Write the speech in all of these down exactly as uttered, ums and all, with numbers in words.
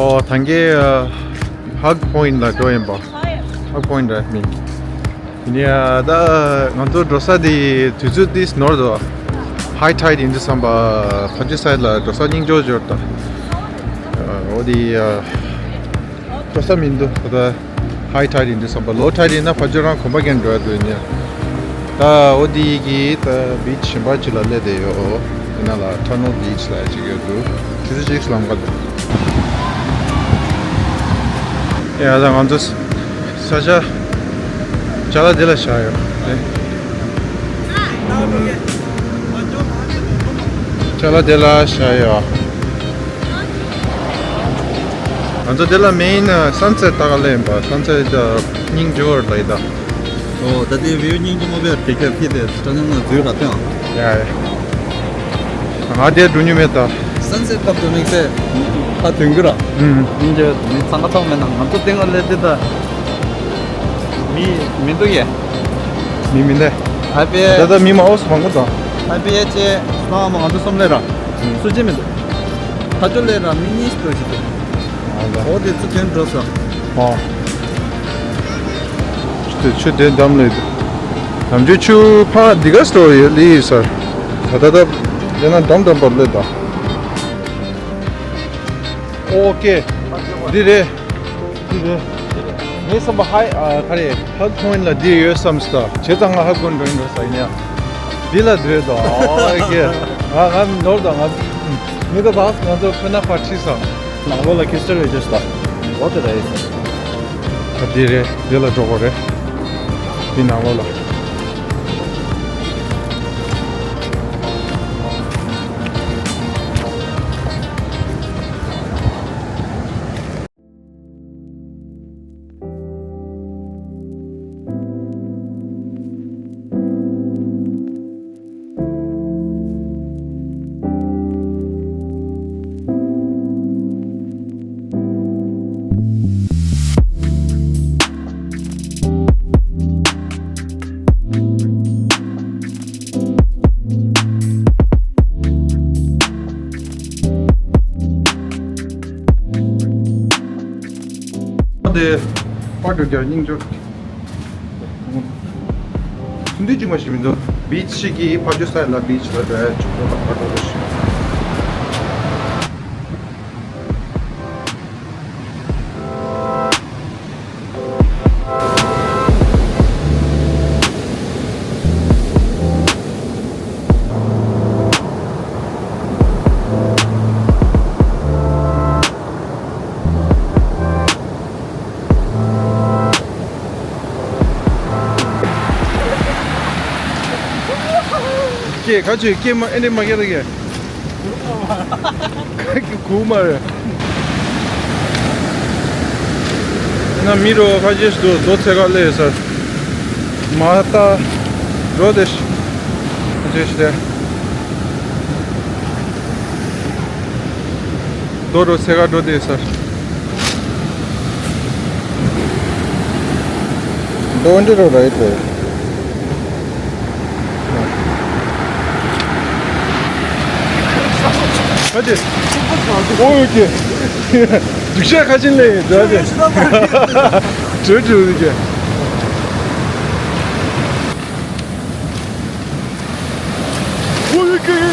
ཨོ་ཐང་གའི་ཧག་པོ་ཡིན་ལ་འགྲོ་ཡིན་པ། ཧག་པོ་ཡིན་ར་མིན། ཡིན་ཡ་ད་ང་ཚོ་འགྲོ་ས་དེ་དུས་ཚོད་དེ་ནོར་འདུག་ཧའི་ཊའིཌ་ཡིན་དུས་བསམ་པ་ཕ་ཇུ་སའིཌ་ལ་འགྲོ་ས་སྙིང་རྗེ་པོ་ཅིག་ཡོད་ད། འོ་དེ་འགྲོ་ས་མི་འདུག་ད་ལྟ་ཧའི་ཊའིཌ་ཡིན་དུས་བསམ་པ་ལོ་ཊའིཌ་ཡིན་ན་ཕ་ཇུ་རང་གོམ་པ་རྒྱག་འགྲོ་ཡ་འདུག་ཡིན་ཡ། ད་འོ་དེ་གི་ད་བིཆ་གཞན་པ་ཅིག་ལ་སླེབས་བསྡད་ཡོད། དེ་ན་ལ་ཊ་ནལ་བིཆ་ལ་ཅིག་ཡོད་འདུག་དུས་ཚོད་ཅིག་ལམ་ཁ་འདུག་ཡ་ད་ང་ཚོ་ས་ཆ་ཅ་ལག་དེ་ལ་བཞག་ཡོད་རེད། ཅ་ལག་དེ་ལ་བཞག་ཡོད། ང་ཚོ་དེ་ལ་མེན་སན་སེཊ་ལྟ་ག་སླེབས་ཡིན་པ། སན་སེཊ་སྙིང་རྗེ་པོ་རེད་ད་ཡིན་ད། ཨོ་ད་ལྟའི་བིའུ་སྙིང་རྗེ་མོ་བས་དེ་ག་ཕི་དེ་སྐྲ་ནང་ན་འཛུལ་ར་སྟོན། ཡ་ཡ། ང་དེ་འགྲོ་མྱོང་མེད་ད། སན་སེཊ་སྐབས་དུ་དམིགས་བསལ་ཕ་དོན་གི་ར། ཨུམ། སྙིང་རྗེ་མི་འཚང་ཁ་ཐོག་མེད་ན་ང་ཚོ་སྟེང་ལ་སླེབས་དེ་ད། མི་མི་འདུག་ཡ། མི་མི་འདུག་ཧ་པེ། ད་ལྟ་མི་མང་པོ་མང་པོ་འདུག་ཧ་པེ་ཅེ་ལ་མ་ང་ཚོ་གསུམ་ལས་ར། སུ་ཅེ་མི་འདུག་ཕ་ཇོ་ལས་ར་མི་གཉིས་འགྲོ་ཞིག་འདུག་ཨ་ད། འོ་དེ་ཚོ་དོན་འགྲོ་ས། ཨོ། ཆུ་དེ་ཆུ་དེ་འགྲམ་ལས་འདུག་ནམ་རྒྱུན་ཆུ་ཕ་འདི་ག་སྟོ་ཡོད་ལི་ཡོད་ས། ད་ད་ད་དེ་ན་འགྲམ་འགྲམ་པར་སླེབས་ད། ཨོ་ཀེ། འདི་རེད། འདི་རེད། ངས་བསམ་པ་ཧའི་ཨ་ག་རེ་ཧག་པོ་ཡིན་ལ་འདི་ཡོད་བསམ་སྟ། བྱས་ཙང་ང་ཧག་པོ་འགྲོ་ཡིན་འགྲོ་ས་ཡིན་ཡ། འདི་ལ་འདི་རེད་དོ། ཨོ་ཀེ། ང་ང་ནོར་དང་ང་ངས་ད་བག་ང་ཚོ་ཁོ་ན་ཕར་ཁྲིད་སོང་། ནང་ལོགས་ལ་ཁི་སི་ཊར་རེ་ཇི་སི་ཊར་འོ་དེ་ར་ཡིན་ས། ཨ་འདི་རེད། འདི་ལ་འགྲོ་དགོས་རེད། འདི་ནང་ལོགས་ལ། དེ་པར་འདྲ་རྒྱག་སྙིང་རྗེ། ཚུན་དུས་གཅིག་མ་ཞིག་མི་འདུག་བིཆ་ཞིག་གིས་ཕ་ཇོ་སའིཌ་ལ་བིཆ་ལ་འགྲོ་ཡ་ཆུ་ཚོད་ལ་ཕར་འགྲོ་དགོས་ཤིང་། སྐད་ག་ཚོད་སྐད་མ་ཨེ་འདྲེ་མ་སྐད་ར་གས། ཁ་གི་གུ་མ་རེད། ན་མི་རོ་ཁ་ཅེས་དུ་རྡོ་ཚེ་ག་ལས་ས། མ་ལྟ་རོ་དེ་ཤི་ཁ་ཅེས་དེ། རྡོ་རོ་ཚེ་ག་འགྲོ་དེ་ས། འགྲོ་འདི་རོ་ར་ཡི་དེ། ཨ་ཅེ། ཨོ་ཡོད་ཀྱེ། སྡུག་ཤ་ཁ་ཆེན་ལས་ཡོད་ད་ཅེ། གྲོས་གྲོས་ཡོད་ཀྱེ། ཨོ་ཡོད་ཀྱེ།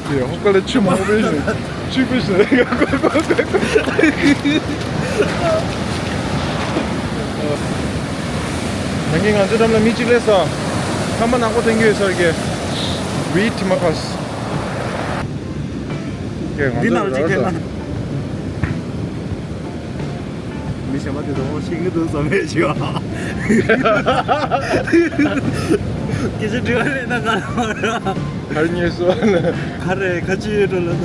དེ་ཧོ་ཀ་ལ་ཆུ་མང་པོ་ཞིག་ཆུ་པོ་ཞིག་ད་གིན་ང་ཚོའི་འགྲམ་ལ་མི་གཅིག་སླེབས་སོང་། ཐ་མག་ནག་པོ་འཐེན་གྱི་ཡོད་ས་རེད་ཀྱེ། བི་ཊི་མ་ཁ་སི། ཀྱེ་ང་འདི་ཚོ་ནང་ལ་གཅིག་རག་སོང་། འཐེན་ན། མི་གཞན་པ་དེ་ཚོ་ཤེས་ཀྱི་འདུག་བསམ་པའི་ཞུ་བ། སྐད་ཆ་དྲི་བ་རེད་ན་ག་རེ་མ་རེད། ག་རེ་ཉོས་སོང་ལ། ག་རེ་ག་ཅི་ཡོད་འགྲོ་ལ་ད།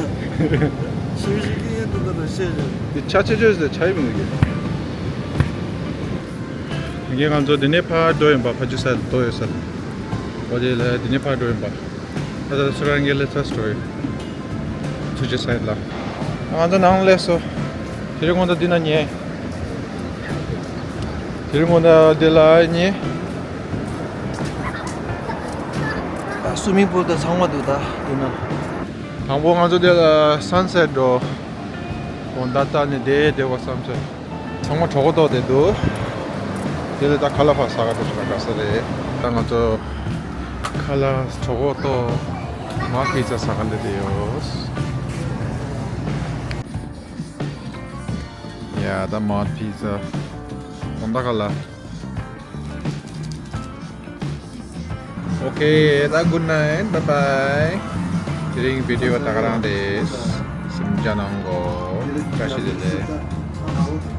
ཤེས་ཤེས་ཀྱི་ཡོད་འདུག་ད་ཤེས་ཤེས། དེ་ཆ་ཆེ་ཆོས་ཟེར་ཆ་ཡི་མི་འདུག་གི། ངས་ང་ཚོ་དེ་ནས་ཕར་འགྲོ་ཡིན་པ། ཕ་ཇོ་སའིཌ་ལ་འགྲོ་ཡོད་ས་ལ། འོ་དེ་ལ་དེ་ནས་ཕར་འགྲོ་ཡིན་པ། ད་ལྟ་སུ་རང་གི་ལས་ཚ་སི་འགྲོ་ཡོད། ཐུགས་རྗེ་སའིཌ་ལ། ང་ཚོ་ནང་སླེབས་སོང་། དེ་རིང་ཁོང་ཚོ་འདི་ན་ཉལ། དེ་རིང་ངོ་ན་དེ་ལ་ནི་སུ་མིང་པུལ་དང་ཚང་མ་འདུག་ད་དེ་ན། དང་པོ་ང་ཚོ་དེ་ལ་སན་སེཊ་འགྲོ། དགོང་དག་ད་ནི་དེ་བསྡད་དགོས་བསམ་སོང་། ཚང་མ་གྲོད་ཁོག་ལྟོགས་བསྡད་འདུག་དེ་ལས་ད་ཁ་ལག་ཕར་ཟ་ག་འགྲོ་ཞིག་ན་དགའ་ས་རེད། ད་ང་ཚོ་ཁ་ལག་གྲོད་ཁོག་ལྟོགས། མར་པི་ཛ་ཟ་ག་འདི་དེ་ཡོད། ཡ་ད་མར་པི་ཛ། དགོང་དག་ཁ་ལག་ཨོ་ཁེ། ད་good night, bye bye. དེ་རིང་བི་ཌིའོ་ད་ག་རང་རེད། གཟིམ་འཇག་གནང་གོ། བཀྲ་ཤིས་བདེ་ལེགས།